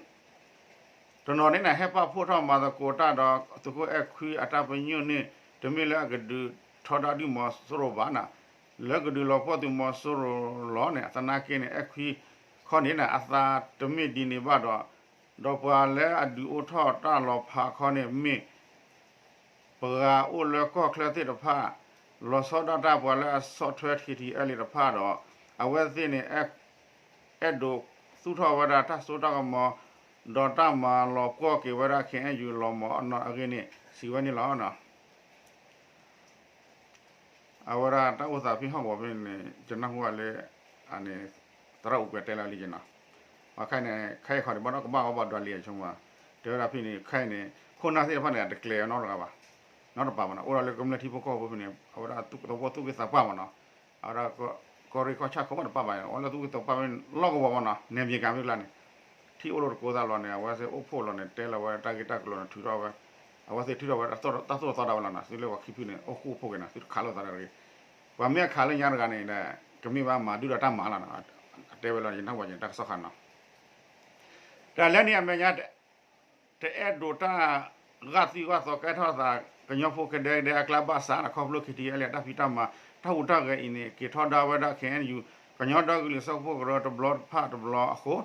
တနီၤန့ၣ်န့ၣ် ဟဲပာ်ဖှိၣ်ထီၣ်မၤသကိးတၢ်ဒီး သုးခိၣ်အဲၣ်ခွံအတၢ်ပညိၣ်န့ၣ် တမ့ၢ်လၢအကဒုးထီဒါဒုၣ်မီၤစိရိၤဘၣ်န့ၣ် လၢကဒုးလီၤပှီၢ်သုးမီၤစိရိၤလီၤန့ၣ် သနာ်က့န့ၣ် အဲၣ်ခွံခီန့ၣ်န့ၣ် အသးတမ့ၢ်ဒ်န့ၣ်ဘၣ်ဒီး ဒီးပှၤလၢအဒုးအိၣ်ထီၣ်တၢ်လီၤဖးခီန့ၣ်မ့ၢ် ပှၤအိၣ်လၢကီၢ်ချၢသ့ၣ်တဖၣ် လီၤဆီဒၣ်တၢ်ပှၤလၢအဆီၣ်ထွဲ KTLA တဖၣ်ဒီး အဝဲသ့ၣ်န့ၣ် အဲၣ်ဒိးသူၣ်ထီၣ်ဝဲဒၣ်တၢ်စိတၢ်ကမီၤ ဒီးတၢ်မၤလီၤပှီၢ်က့ၤဝဲဒၣ် KNU လီၤမၢ်အီၣ်နီၢ်အဂ့ၢ်န့ၣ် စံးဝဲန့ၣ်လီၤ. အဝဲဒၣ်တၢ်အိၣ်သးဖဲဟီၣ်ကဝီၤဖဲန့ၣ် ယနၢ်ဟူဘၣ်လၢ အန့ၣ် သရၣ်အူကွဲၤတဲလၢလံက့နီၤ, ပှၤခဲအံၤန့ၣ် ခဲအံၤခီန့ၣ် ဘၣ်နီၣ်ကဘၣ်အီၣ်ဘၣ်ဒွးလံအဆိကမိၣ်, တဲဝဲဒၣ်ဖဲန့ၣ် ခဲအံၤန့ၣ် ခိၣ်နၢ်သ့ၣ်တဖၣ်န့ၣ် အတကျဲၤနီတဂၤဘၣ်, နီတပၤဘၣ်နီၤ, အိၣ်ဒီးလၢကမျၢၢ်ထံဖိကီၢ်ဖိဖဲန့ၣ် အဝဲဒၣ်သူၣ်ကသးပှၢ်သူၣ်ဂ့ၤသးပှၢ်မ့ၢ်နီၤ, အဝဲဒၣ် ကီၢ်ရ့ၣ်ကီၢ်ဆၣ်ခိၣ်ဘၣ်တပၢ်ဘၣ်န့ၣ် အိၣ်လၢသူၣ်ဂ့ၤသးပှၢ်ဖဲန့ၣ်လီၢ်ကဝီၤမ့ၢ်နီၤ, နဲၣ်မံၤကၤဖဲကျါန့ၣ် ထံၣ်အိၣ်လိာ်တကိးသးလီၤန့ၣ် အဝဲသ့ၣ်အိၣ်ဖှိၣ်လီၤန့ၣ် တဲလီၤဝဲတၢ်ဂ့ၢ်တၢ်ကျိၤန့ၣ် ထုးထီၣ်ဝဲ, အဝဲသ့ၣ်ထုးထီၣ်ဝဲတၢ်သိၣ်တၢ်သီတၢ်ဘၣ်လီၤနီၤ, သုလၢပှၤခံဖုန့ၣ် အိၣ်ဃူအိၣ်ဖိးက့ၤနီၤ, သုတခးလိာ်သးတဂ့ၤ, ပှၤမ့ၢ်အခးလၢညါတဂၤန့ၣ် ကမ့ၢ်ဘၣ်မၤဒုၣ်ဒီးတၢ်မၤလီၤနီၤ, အတဲဝဲလီၤ ယနၢ်ဟူဘၣ်တၢ်ကစီၣ်ခါနီၤ တၢ်လၢန့ၣ်အမဲာ်ညါ တအဲၣ်ဒိးတၢ်ဂာ်သွံၣ်ဂာ်သီကဲထီၣ်သး ကညီဖိကဒဲကဒဲအကျါဘၣ်ဆၣ်န့ၣ် ခီဖျိ KTLA တၢ်ဖံးတၢ်မၤ တၢ်ဟူးတၢ်ဂဲၤအံၤန့ၣ် က့ၤထီဒါဝဲဒၣ် KNU ကညီဒီကလုာ်စၢဖှိၣ်ကရၢတဘျီတဖၣ်တဘျီအဃိ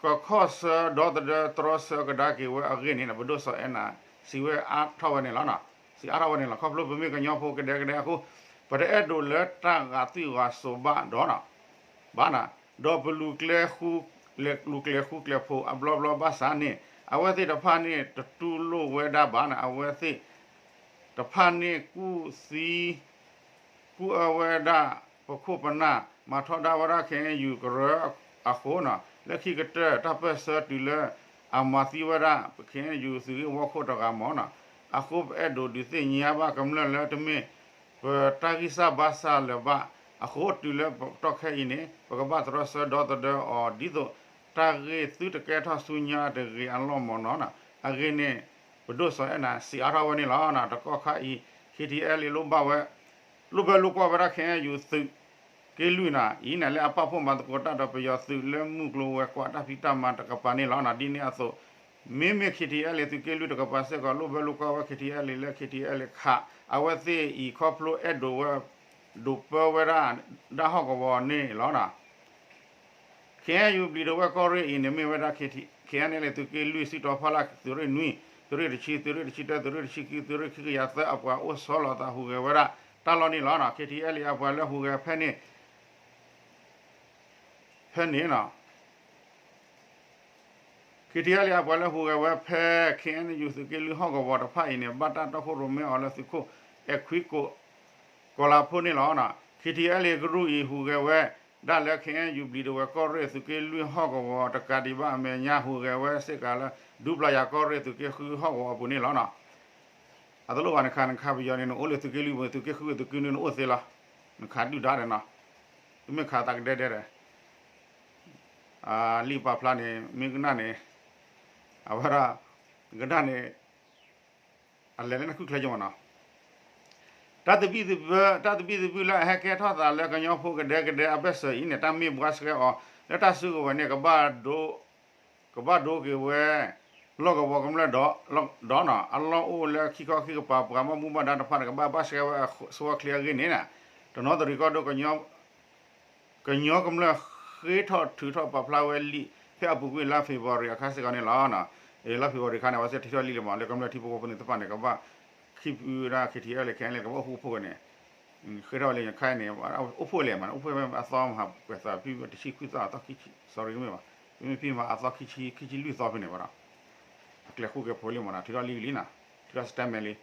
ကခီၣ်ဆၢဒီသဒၢတြီဆၢကဒါက့ၤဝဲအဂ့ၢ်န့ၣ် ပဒိၣ်စီၤအဲၣ်နၤ စံးဝဲအါထီၣ်ဝဲန့ၣ်လီၤ. စံးအါထီၣ်ဝဲန့ၣ်လီၤ. ခီဖျိပမ့ၢ်ကညီဖိကဒဲကဒဲအဃိ ပတအဲၣ်ဒိးလၢတၢ်ဂာ်သွံၣ်ဂာ်စိၤဘၣ်ဒီး ဘၣ်နၤ, ဒီးပလူၤကျဲဃူ လူၤကျဲဃူကျဲဖိးအဘျီဘျီဘၣ်ဆၣ်န့ၣ် အဝဲသ့ၣ်တဖၣ်န့ၣ်တတူၢ်လိာ်ဝဲဒၣ်ဘၣ်နၤ, အဝဲသ့ၣ်တဖၣ်န့ၣ်ကူၣ်သံ ကူၣ်အၢဝဲဒၣ် ပခိၣ်ပနၢ် မၤထီဒါဝဲဒၣ် ခ့ၣ်အဲၣ်ယူၣ် ကရၢအဃိနီၤ, လၢခံကတၢၢ် တၢ်ပၢၢ်ဆၢတုၤလၢအမၤသံဝဲဒၣ် ခ့ၣ်အဲၣ်ယူၣ် သုးဂ့ၢ်ဝီခိၣ်တဂၤမ့ၢ်နီၤ, အဃိပအဲၣ်ဒိးဒုးသ့ၣ်ညါဘၣ်ကမျၢၢ်လၢတမ့ၢ် ပတၢ်ဂံၢ်စၢ်ဘါစၢ်လၢၤဘၣ်အဃိ တုၤလၢပတီၢ်ခဲအံၤန့ၣ် ပကဘၣ်တြီဆၢဒီသဒၢအီၤဒ်သိး တၢ်ဂ့ၢ်သုတကဲထီၣ်ဆူညါတဂ့ၤအလီၢ်မ့ၢ်နီၤနီၤ, အဂ့ၢ်န့ၣ် ပဒိၣ်စီၤအဲၣ်နၤစံးအါထီၣ်ဝဲန့ၣ်လီၤ. တကီၢ်ခါအံၤ ခ့ၣ်ထံၣ်အဲၣ်လ့ၣ် လိၣ်ဘၣ်ဝဲ လိၣ်ဘၢလိၣ်ကွီၢ်ဝဲဒၣ် ခ့ၣ်အဲၣ်ယူၣ် သုးက့လွံၢ်နီၤ အံၤန့ၣ် လၢအပာ်ဖှိၣ်မၤသကိးတၢ်ဒီးပယီၤသုးလၢမုၢ်ကျိၤဝဲၤကွာ်တၢ်ဖံးတၢ်မၤတကပၤန့ၣ်လီၤ. ဒ်န့ၣ်အသိး မ့မ့ၢ် ခ့ၣ်ထံၣ်အဲၣ်လ့ၣ် သုးက့လွံၢ်တကပၤစ့ၢ်ကီး လိၣ်ဘၢလိၣ်ကွီၢ်ဝဲ ခ့ၣ်ထံၣ်အဲၣ်လ့ၣ် လၢ ခ့ၣ်ထံၣ်အဲၣ်လ့ၣ် ခး အဝဲသ့ၣ်အံၤခီဖျိအဲၣ်ဒိးဝဲ ဒိးပၢဝဲဒၣ် ဒၣ်ဟီၣ်ကဝီၤန့ၣ်လီၤ. ခ့ၣ်အဲၣ်ယူၣ် ဘျံးဒဝဲၢ်ကီၢ်ရ့ၣ်အံၤန့ၣ် မ့ၢ်ဝဲဒၣ် ခ့ၣ်အဲၣ်လ့ၣ် သုးက့လွံၢ် စံးတီၤဖီလာ် သုးရ့ၣ်နွံ သုးရ့ၣ်တဆံ သုးရ့ၣ်တဆံတၢ သုးရ့ၣ်တဆံခံ သုးရ့ၣ်ခံကယၤသၢ အပှၤအိၣ်ဆီလီၤအသးဟူးဂဲၤဝဲဒၣ်တၢ်လီၢ်န့ၣ်လီၤ. ခ့ၣ်ထံၣ်အဲၣ်လ့ၣ်အပှၤလၢဟူးဂဲၤဖဲန့ၣ် ဖဲန့ၣ် ခ့ၣ်ထံၣ်အဲၣ်လ့ၣ်အပှၤလၢဟူးဂဲၤဝဲဖဲ ခ့ၣ်အဲၣ်ယူၣ် သုးက့လွံၢ်ဟီၣ်ကဝီၤတဖၣ်အံၤန့ၣ် ဘၣ်တၢ်တီခိၣ်ရိၣ်မဲအီၤလၢသုးခိၣ်အဲၣ်ခွံ ကီၤလၤဖိန့ၣ်လီၤ. ခ့ၣ်ထံၣ်အဲၣ်လ့ၣ်ကရူၢ်အံၤ ဟူးဂဲၤဝဲဒၣ်လၢ ခ့ၣ်အဲၣ်ယူၣ် ဘျံးဒဝဲၢ်ကီၢ်ရ့ၣ် သုးက့လွံၢ်ဟီၣ်ကဝီၤတကးဒံးဘၣ်အမဲာ်ညါ ဟူးဂဲၤဝဲစ့ၢ်ကီးလၢ ဒူပျၢ်ယၤကီၢ်ရ့ၣ် သုးက့ဃုဟီၣ်ကဝီၤအပူၤန့ၣ်လီၤ. အတလိၣ်ဘၣ် နခး နခးပယီၤန့ၣ် နအိၣ်လၢသုးက့လွံၢ်ပူၤ သုးက့ဃု သုးက့နွံ နအိၣ်သ့လီၤ. နခးဒုၣ်ဒါဒီးနီၤ သုမ့ၢ်ခးသးကဒဲဒဲဒီး လံာ်ပာ်ဖျါန့ၣ် မ့ၢ်ကနၣ်န့ၣ် အဝဲဒၣ် ကနၣ်န့ၣ် အလဲၤလၢနခုၣ်ချၢယမ့ၢ်နီၤ. တၢ်သဘံၣ်သဘုၣ် တၢ်သဘံၣ်သဘုၣ်လၢအဟဲကဲထီၣ်သးလၢကညီဖိကဒဲကဒဲအဘၢၣ်စၢၤအံၤန့ၣ် တၢ်မ့ၢ်ဘှါဆှဲအီၤလၢတၢ်စုကဝဲၤန့ၣ် ကဘၣ်ဒိ ကဘၣ်ဒိက့ၤဝဲ လီၢ်ကဝီၤကမျၢၢ်ဒီး ဒီးနီၤ အလီၢ်အိၣ်လၢခံခီခံကပၤ ပှၤဘၣ်မူဘၣ်ဒါတဖၣ်န့ၣ် ကဘၣ်ဘၣ်ဆှဲဝဲအဆိအချ့အဂ့ၢ်န့ၣ် တနီသရံၣ်ကီၢ်ဒိၣ် ကညီကမျၢၢ်ဃ့ထီၣ်ထုးထီၣ်ပာ်ဖျါဝဲလံာ် ဖဲအပူၤကွံာ်လါဖ့ၤဘြူၤအါရံၤအခါစ့ၢ်ကီးန့ၣ်လီၤ. လါဖ့ၤဘြူၤအါရံၤအခါန့ၣ် အဝဲသ့ၣ်ထံၣ်ထီၣ်လံာ်လံမး လၢကမျၢၢ်ထံဖိကီၢ်ဖိသ့ၣ်တဖၣ်န့ၣ် ကဘၣ် ခံဖုဒၣ် ခ့ၣ်ထံၣ်အဲၣ်လ့ၣ် ခဲအံၤလ့ၣ် ကဘၣ်အိၣ်ဃူအိၣ်ဖိးဝဲန့ၣ် ဃ့ထီၣ်လံာ်ခါအံၤန့ၣ် အိၣ်ဖှိၣ်လဲၣ်မး အိၣ်ဖှိၣ်ဝဲအသီမဟါပှဲၤသးဖုတဆံခွံသီ အသီခံဆံ sorry တမ့ၢ်ဘၣ် မ့မ့ၢ်ဖံမးအသီခံဆံ ခံဆံလွံၢ်သီဖဲန့ၣ်ဘၣ်ဒီး အကျဲဃူကျဲဖိးလံမးနီၤ ထုးထီၣ်လံာ်လံနီၤ ထုးထီၣ် statement လံ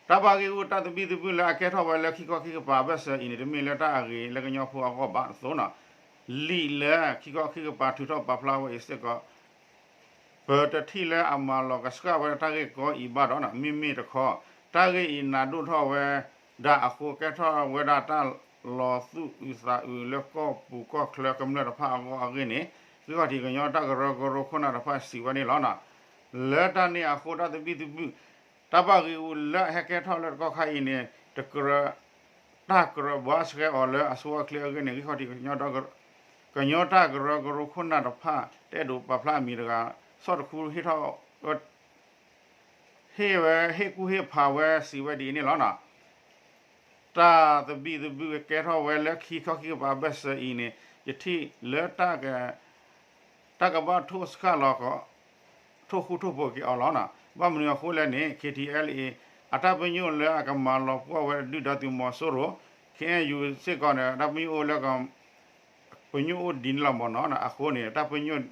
တၢ်ဘၣ်ဂ့ၢ်အူ တၢ်သဘံၣ်သဘုၣ်လၢအကဲထီၣ်ဝဲလၢခံခီခံကပၤအဘၢၣ်စၢၤအံၤန့ၣ် တမ့ၢ်လၢတၢ်အဂ့ၤလၢကညီဖိအဂီၢ်ဘၣ်အသိးနီၤ လံာ်လၢခံခီခံကပၤထုးထီၣ်ပာ်ဖျါဝဲအံၤစ့ၢ်ကီး ပတထံၣ်လၢအမၤလီၤကဆှၣ်ဝဲဒၣ်တၢ်ဂ့ၢ်ကီအံၤဘၣ်ဒီးနီၤ မ့မ့ၢ်တခီ တၢ်ဂ့ၢ်အံၤနးဒိၣ်ထီၣ်ဝဲဒၣ်အဃိ ကဲထီၣ်ဝဲဒၣ်တၢ်လီၤသူၣ်အုးသးအုးလၢကီၢ်ပူၤကီၢ်ချၢကမျၢၢ်တဖၣ်အဂီၢ်အဂ့ၢ်န့ၣ် ဂံၢ်ခီၣ်ထံးကညီတၢ်ကရၢကရိခိၣ်နၢ်တဖၣ်စံးဝဲန့ၣ်လီၤနီၤ လၢတၢ်န့ၣ်အဃိ တၢ်သဘံၣ်သဘုၣ် တၢ်ဘၣ်ဂ့ၢ်အူလၢအဟဲကဲထီၣ်လၢတကီၢ်ခါအံၤန့ၣ် တကြၢး တၢ်ကြၢးဘှါဆှဲအီၤလၢအဆိအချ့အဂ့ၢ်န့ၣ် ဂံၢ်ခီၣ်ထံး ကညီတၢ်ကရၢကရိခိၣ်နၢ်တဖၣ် တအဲၣ်ဒိးပာ်ဖျါအမံၤတဂၤ ဆီၣ်တခူဟ့ၣ်ထီၣ် ဟ့ၣ်ဝဲ ဟ့ၣ်ကူၣ်ဟ့ၣ်ဖးဝဲစံးဝဲဒ်အံၤန့ၣ်လီၤနီၤ တၢ်သဘံၣ်သဘုၣ်ကဲထီၣ်ဝဲလၢခံခီခံကပၤအဘၢၣ်စၢၤအံၤန့ၣ် ယထံၣ်လၢ တၢ်ကဘၣ်ထိၣ်ဆှၣ်လီၤ ထိၣ်ဃူထိၣ်ဖိးက့ၤအီၤလီၤနီၤ ဘၣ်မနုၤအဃိလဲၣ်န့ၣ် ခ့ၣ်ထံၣ်အဲၣ်လ့ၣ် အတၢ်ပညိၣ်လၢအကမၤလီၤပှီၢ်ဝဲဒုၣ်ဒါသုးမီၤစိရိၤ ခ့ၣ်အဲၣ်ယူၣ် စ့ၢ်ကီးန့ၣ် တၢ်ပညိၣ်အိၣ်လၢ ပညိၣ်အိၣ်ဒ်န့ၣ်လီၤမ့ၢ်နီၤ အဃိန့ၣ် တၢ်ပညိၣ်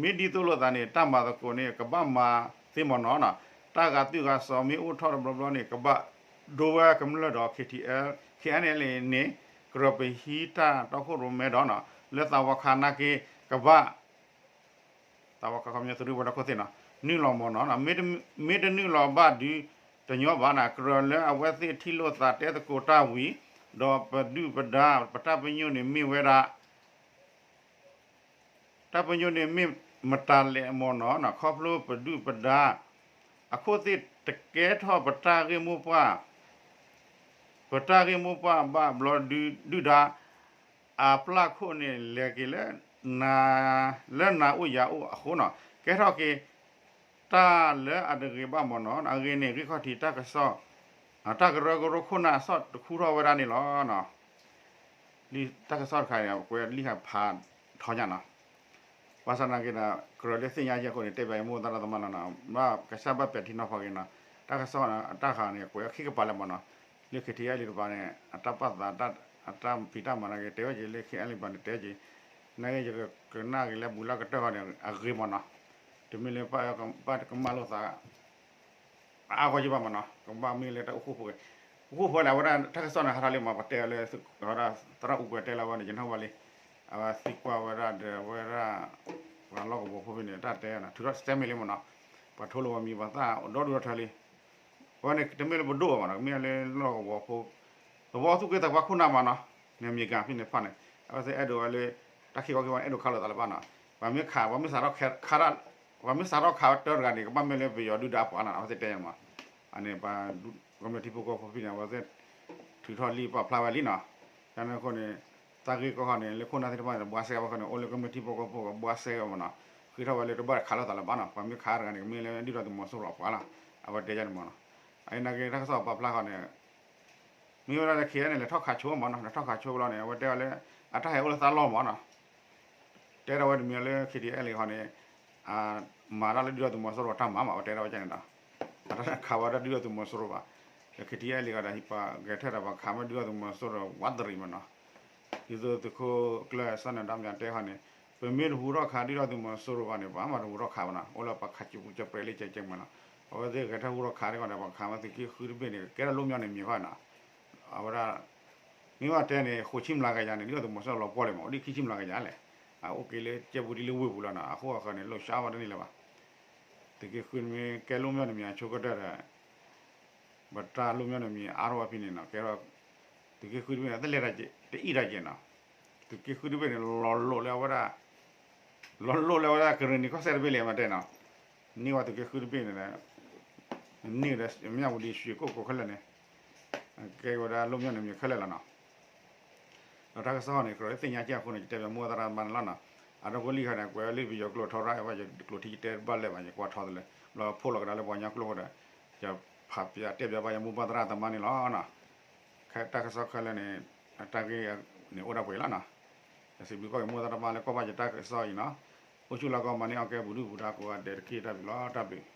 မ့ၢ်ဒ်သိးလိာ်သးန့ၣ် တၢ်မၤသကိးန့ၣ် ကဘၣ်မၤသ့မ့ၢ်နီၤနီၤ တၢ်ဂာ်သွံၣ်ဂာ်စီၤမ့ၢ်အိၣ်ထီၣ်တဘျီဘျီန့ၣ် ကဘၣ်ဒိဝဲကမျၢၢ်ဒီး ခ့ၣ်ထံၣ်အဲၣ် ခ့ၣ်အဲၣ်လ့ၣ်န့ၣ် ကြၢးပဟံးတၢ်တီခိၣ်ရိၣ်မဲဒီးနီၤ လၢသးဝီခါနာ်က့ ကဘၣ် သးဝီခါခီပညီသုးရ့ၣ်ဝဲၤဒၣ်ခိၣ်သ့ၣ်နီၤ နုာ်လီၤမ့ၢ်နီၤနီၤ မ့ၢ်တနုာ်လီၤဘၣ်ဒုးတညီဘၣ်နီၤ ကြၢးလၢအဝဲသ့ၣ်ထံၣ်လိာ်သးတဲသကိးတၢ်ဝံၤ ဒီးပဒုၣ်ပဒါ ပတၢ်ပညိၣ်န့ၣ်မ့ၢ်ဝဲဒၣ် တၢ်ပညိၣ်န့ၣ်မ့ၢ်မတၤလဲၣ်မ့ၢ်နီၤနီၤ ခီဖျိပဒုၣ်ပဒါ အခိၣ်သ့ၣ်တကဲထီၣ်ပတၢ်ဂ့ၢ်မိၢ်ပှၢ် ပတၢ်ဂ့ၢ်မိၢ်ပှၢ်ဘၣ်ဘျီဒုၣ်ဒါ အပျၢ်ခိၣ်န့ၣ် လဲၤက့ၤလၢ လၢနၤအိၣ်ယၤအိၣ်အဃိနီၤ ကဲထီၣ်က့ၤ တၢ်လၢအတဂ့ၤဘၣ်မ့ၢ်နီၤ အဂ့ၢ်န့ၣ် ဂံၢ်ခီၣ်ထံးတၢ်ကစီၣ် တၢ်ကရၢကရိခိၣ်နၢ်အစီၣ်တခူထီၣ်ဝဲဒၣ်န့ၣ်လီၤ. တၢ်ကစီၣ်တခါအံၤ ကွဲးလံာ်ဟးဖးထီညါနီၤ ဘၣ်ဆၣ်နာ်က့ဒီး ကြၢးလၢသ့ၣ်ညါယဲၢ်အဃိန့ၣ် တဲဘၣ်ယမိၢ်သရၣ်သမါလီၤနီၤ ဘၣ်ကစၢ်ဘၣ်ပဲာ်ထံနီၤဖးက့ၤနီၤ တၢ်ကစီၣ်အတၢ်ဃာ်န့ၣ် ကွဲးခံကပၤလၢမ့ၢ်နီၤ, လၢ ခ့ထံအဲလံ တပၤန့ၣ် အတၢ်ပာ်သး အတၢ်ဖံးတၢ်မၤနာ်က့ တဲဝဲက့ၤလၢ ခ့ထံအဲလံ တပၤန့ၣ် တဲဝဲက့ၤ, နာ်က့ ယကကနၣ်က့ၤလၢဘူးလၢကတၢၢ်ဃီန့ၣ် အဂ့ၤမ့ၢ်နီၤ, တမ့ၢ်လၢပာ်ကမၣ်လိာ်သး အါဂီၢ်ယဘၣ်မ့ၢ်နီၤ, ကဘၣ်မ့ၢ်လၢတၢ်အိၣ်ဃူဖိး, အိၣ်ဃူဖိးလၢအဝဲဒၣ်တၢ်ကစီၣ်န့ၣ် ဟးထီၣ်လံမ့ၢ် ပှၤတဲအီၤလၢ သရၣ်အူကွဲၤတဲလၢအဝဲန့ၣ် ယနၢ်ဟူဘၣ်လံ, အဝဲသံကွၢ်ဝဲဒၣ်ဒီးအဝဲဒၣ် ပှၤလီၢ်ကဝီၤဖိဖဲန့ၣ် တၢ်တဲနီၤ ထုးထီၣ် statement လံမ့ၢ်နီၤ, ပှၤထိလိာ်ဝဲမံၤပှၤသၣ်ဒီဒူၣ်ဒီထၢလံ, အဝဲန့ၣ် တမ့ၢ်လၢပဒိၣ်ဘၣ်မ့ၢ်နီၤ ကမ့ၢ်လၢလီၢ်ကဝီၤဖိ, သဝီသူၣ်က့သးပှၢ်ခိၣ်နၢ်မ့ၢ်နီၤ, နမံၤကၤဖဲန့ၣ်ဖၣ်န့ၣ် အဝဲသ့ၣ်အဲၣ်ဒိးဝဲလၢ တၢ်ခံခီခံကပၤန့ၣ် အဲၣ်ဒိးခးလိာ်သးလၢၤဘၣ်နီၤ, ပှၤမ့ၢ်ခး ပှၤမ့ၢ်စးထီၣ်ခး ပှၤမ့ၢ်စးထီၣ်ခးဝဲတၢတဂၤန့ၣ် ကဘၣ်မ့ၢ်လၢပယီၤဒုၣ်ဒါပှၤနီၤ အဝဲသ့ၣ်တဲမ့ၢ်, အန့ၣ်ပှၤ ကမျၢၢ်ထံဖိကီၢ်ဖိဖဲန့ၣ် အဝဲသ့ၣ် ထုးထီၣ်လံပာ်ဖျါဝဲလံနီၤ, တၢ်န့ၣ်အဃိန့ၣ် တၢ်ဂ့ၢ်ကီၢ်ခီန့ၣ် လၢခိၣ်နၢ်သ့ၣ်တဖၣ်န့ၣ် ဘှါစဲဝဲဃီန့ၣ် အိၣ်လၢကမျၢၢ်ထံဖိကီၢ်ဖိကဘှါစဲဝဲမ့ၢ်နီၤ, ဃ့ထီၣ်ဝဲလၢတဘၣ်ခးလိာ်သးလၢၤဘၣ်နီၤ, ပှၤမ့ၢ်ခးတဂၤန့ၣ် ကမ့ၢ်လၢဒုၣ်ဒါသုးမီၤစိရိၤအပှၤလီၤ, အဝဲတဲယၤန့ၣ်မ့ၢ်နီၤ, အနာ်က့ တၢ်ကစီၣ်ပာ်ဖျါဃီန့ၣ် မ့ၢ်ဝဲဒၣ်လၢ ခ့ထံအဲလံ လဲၤထီၣ်ခးဆိမ့ၢ်နီၤ, လဲၤထီၣ်ခးဆိဘျီန့ၣ် အဝဲတဲဝဲလၢ အတၢ်ဟဲအိၣ်လၢသးလီမ့ၢ်နီၤ, တဲဒၣ်ဝဲတမံၤလၢ ခ့ထံအဲလံ ဃီန့ၣ် မၤတၢ်လၢဒုၣ်ဒါသုးမီၤစိရိၤတၢ်မၤမး အဝဲတဲဒၣ်ဝဲန့ၣ်ဒီး အတၢ်ခးဝဲဒၣ်ဒုၣ်ဒါသုးမီၤစိရိၤဘၣ်, လၢ ခ့ထံအဲလံ ဃီဒီး ပှၤဂဲၤထၢၣ်ဒီး ပှၤခးမ့ၢ်ဒုၣ်ဒါသုးမီၤစိရိၤဝးတရံးမ့ၢ်နီၤ, ဒ်သိးသုးခိၣ်ကျၢၢ်စီၤနၢၤဒါမၠးတဲဃီန့ၣ် ပမ့ၢ်တဟူထီၣ်ခးဒုၣ်ဒါသုးမီၤစိရိၤဘၣ်န့ၣ် ပှၤမ့ၢ်တဟူထီၣ်ခးဘၣ်နီၤ, အိၣ်လၢပှၤခးကပူၤကပျဲးလံကဲကဲမ့ၢ်နီၤ, အဝဲသ့ၣ်ဂဲၤထၢၣ်ဟူထီၣ်ခးဒ်ဃီဒီး ပှၤခးမ့ၢ်သုးက့ဃုတဘ့ၣ်န့ၣ် ကဲထီၣ်လိၣ်မၠီၣ်န့ၣ်မံၤဃီနီၤ, အဝဲဒၣ် မ့ၢ်ဘၣ်တဲန့ၣ် ဃိးဆံမျးကယၤန့ၣ် ဒုၣ်ဒါသုးမီၤစိရိၤလီၤပှီၢ်လံမး အိၣ်ဒံးခံဆံမျးကယၤလဲၣ်, အအိၣ်က့ၤလၢကဲပူၤဒ်လၢဝ့ၢ်ပူၤလီၤနီၤ, အဃိအဃၢၤန့ၣ် လိာ်စှၤဝဲတန့ၢ်လၢၤဘၣ်, သုးက့ဃုမ့ၢ်ကဲလိၣ်မၠီၣ်န့ၣ်မံၤအဆိကတၢၢ်ဒီး ပတၢ်လိၣ်မၠီၣ်န့ၣ်မံၤအါထီၣ်ဝဲဖဲန့ၣ်နီၤ, ကဲထီၣ် သုးက့ဃုတဘ့ၣ်န့ၣ် တလဲၤတၢ်တအံၣ်တၢ်ကဲနီၤ, သုးက့ဃုတဘ့ၣ်န့ၣ် လီၤလိာ်လၢအဝဲဒၣ် လီၤလိာ်လၢအဝဲဒၣ်ကရ့ၣ်နံၤကီၢ်စဲၣ်တဘ့ၣ်လံ မ့ၢ်တဲနီၤ, န့ၢ်ဝဲသုးက့ဃုတဘ့ၣ်န့ၣ် န့ၢ်ဝဲဒၣ်မၠးဝတံၤ ရွှေကုက္ကို ခဲလၢာ်န့ၣ် ကဲဝဲဒၣ်လိၣ်မၠီၣ်န့ၣ်မံၤခဲလၢာ်လီၤနီၤ, ဒီးတၢ်ကစီၣ်န့ၣ် ကြၢးသ့ၣ်ညါက့ၤအဃိန့ၣ် ယတဲပၠးမိၢ်သရၣ်သမါန့ၣ်လီၤနီၤ, အဒီပုၢ်ဝဲၢ်လံဃီန့ၣ် ကွဲးလံပယီၤကျိာ်ထီရၣ် ယကျိာ်ထံယတဲတဘၣ်လၢၤဘၣ် ယကွၢ်ထီသလၢ ဘျီဖိးလီၤကဒါလၢပှၤကညီကျိာ်ဃိဒီး ယဖးပၠးတဲပၠးဘၣ်ယမိၢ်ပၢ်သရၣ်သမါန့ၣ်လီၤနီၤ, ခဲတၢ်ကစီၣ်ခဲလၢာ်န့ၣ် တၢ်ဂ့ၢ်န့ၣ်အိၣ်ဒၣ်ပှဲၤလီၤနီၤ, ယစံးဘျုးဘၣ်က့ၤမိၢ်သရၣ်သမါလၢကွၢ်ဘၣ်ယတၢ်ကစီၣ်အံၤနီၤ, အိၣ်ဆူၣ်လီၤကီးမၤန့ၢ်အီၣ်ကဲပူၤဒုၣ်ပူၤဒါကိးဂၤဒဲးတက့ၢ် တၢ်ဘျုးလီၤ တၢ်ဘျုး